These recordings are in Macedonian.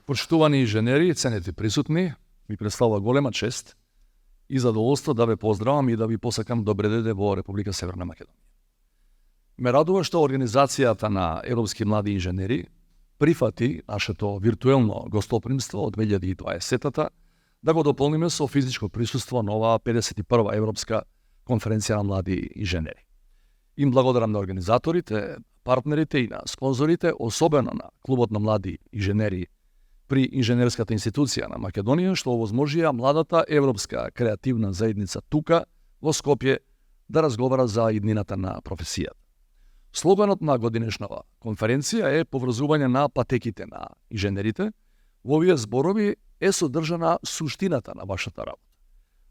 Почитувани инженери, ценети присутни, ми представува голема чест и задоволство да ве поздравам и да ви посакам добре дојде во Република Северна Македонија. Ме радува што Организацијата на Европски млади инженери прифати нашето виртуелно гостопримство од 2020-та да го дополниме со физичко присуство на оваа 51-ва Европска конференција на млади инженери. Им благодарам на организаторите, партнерите и на спонзорите, особено на Клубот на млади инженери при Инженерската институција на Македонија, што овозможија младата европска креативна заедница тука во Скопје да разговара за иднината на професијата. Слоганот на годинешнава конференција е поврзување на патеките на инженерите. Во овие зборови е содржана суштината на вашата работа.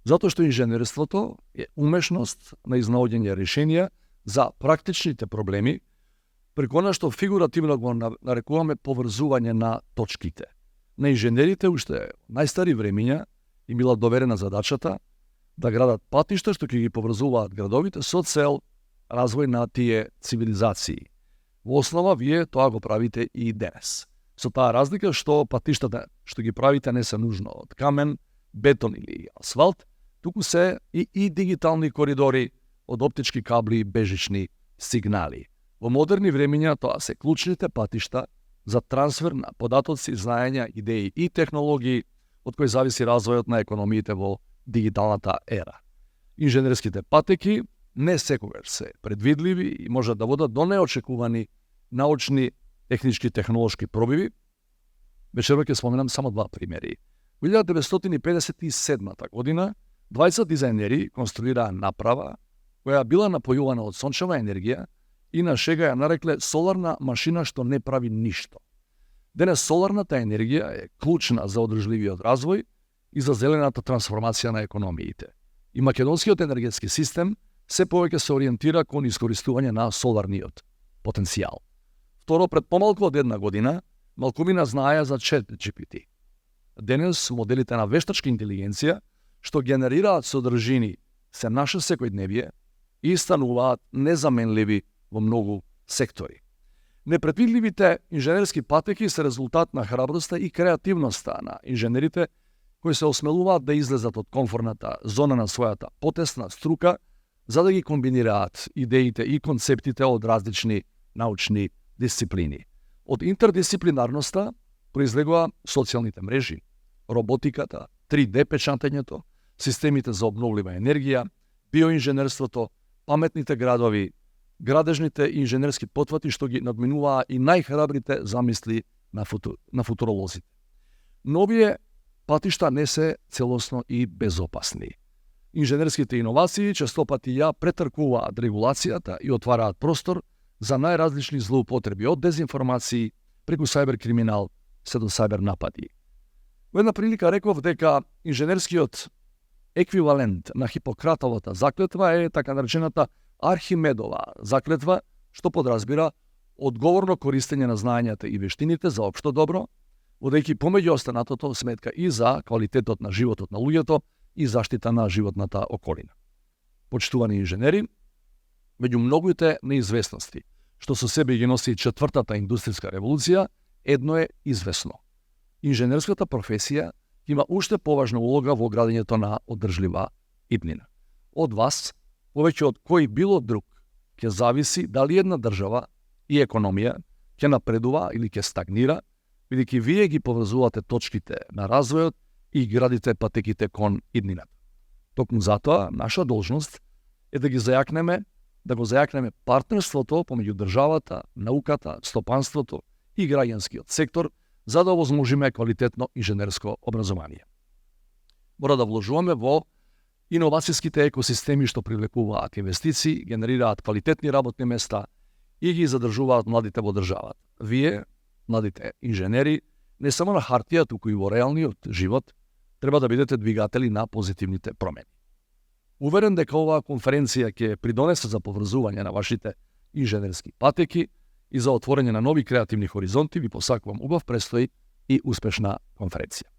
Затоа што инженерството е умешност на изнаоѓање решенија за практичните проблеми, преку она што фигуративно го нарекуваме поврзување на точките. На инженерите уште најстари времиња им била доверена задачата да градат патишта што ќе ги поврзуваат градовите со цел развој на тие цивилизации. Во основа, вие тоа го правите и денес. Со таа разлика што патиштата што ги правите не се нужно од камен, бетон или асфалт, туку се и дигитални коридори од оптички кабли и бежични сигнали. Во модерни времиња тоа се клучните патишта за трансфер на податоци, знаења, идеи и технологии од кои зависи развојот на економиите во дигиталната ера. Инженерските патеки не секогаш се предвидливи и можат да водат до неочекувани научни, технички, технолошки пробиви. Вечерва ќе споменам само два примери. Во 1957 година 20 дизајнери конструираа направа која била напојувана од сончева енергија и на шега ја нарекле соларна машина што не прави ништо. Денес соларната енергија е клучна за одржливиот развој и за зелената трансформација на економиите. И македонскиот енергетски систем се повеќе се ориентира кон искористување на соларниот потенцијал. Второ, пред помалку од една година, малкумина знаеја за ChatGPT. Денес моделите на вештачка интелигенција што генерираат содржини се наше секојдневие и стануваат незаменливи во многу сектори. Непредвидливите инженерски патеки се резултат на храброста и креативноста на инженерите кои се осмелуваат да излезат од комфорната зона на својата потесна струка за да ги комбинираат идеите и концептите од различни научни дисциплини. Од интердисциплинарноста произлегува социјалните мрежи, роботиката, 3D печатењето, системите за обновлива енергија, биоинженерството, паметните градови, градежните инженерски потвати што ги надминуваа и најхрабрите замисли на футуролозите. Но овие патишта не се целосно и безопасни. Инженерските иновации честопати ја претркуваат регулацијата и отвараат простор за најразлични злоупотреби од дезинформации преку сајбер криминал се до сајбер напади. Во една прилика реков дека инженерскиот еквивалент на Хипократовата заклетва е така наречената Архимедова заклетва, што подразбира одговорно користење на знаењата и вештините за општо добро, водејќи помеѓу останатото сметка и за квалитетот на животот на луѓето и заштита на животната околина. Почитувани инженери, меѓу многуите неизвестности што со себе ги носи четвртата индустријска револуција, едно е известно. Инженерската професија има уште поважна улога во градењето на одржлива иднина. Од вас, повеќе од кој било друг, ќе зависи дали една држава и економија ќе напредува или ќе стагнира, бидејќи вие ги поврзувате точките на развојот и градите патеките кон иднината. Токму затоа, наша должност е да го зајакнеме партнерството помеѓу државата, науката, стопанството и граѓанскиот сектор, за да овозможиме квалитетно инженерско образование. Мора да вложуваме во иновацијските екосистеми што привлекуваат инвестиции, генерираат квалитетни работни места и ги задржуваат младите во државата. Вие, младите инженери, не само на хартија, туку и во реалниот живот, треба да бидете двигатели на позитивните промени. Уверен дека оваа конференција ќе придонесе за поврзување на вашите инженерски патеки и за отворање на нови креативни хоризонти, ви посакувам убав престој и успешна конференција.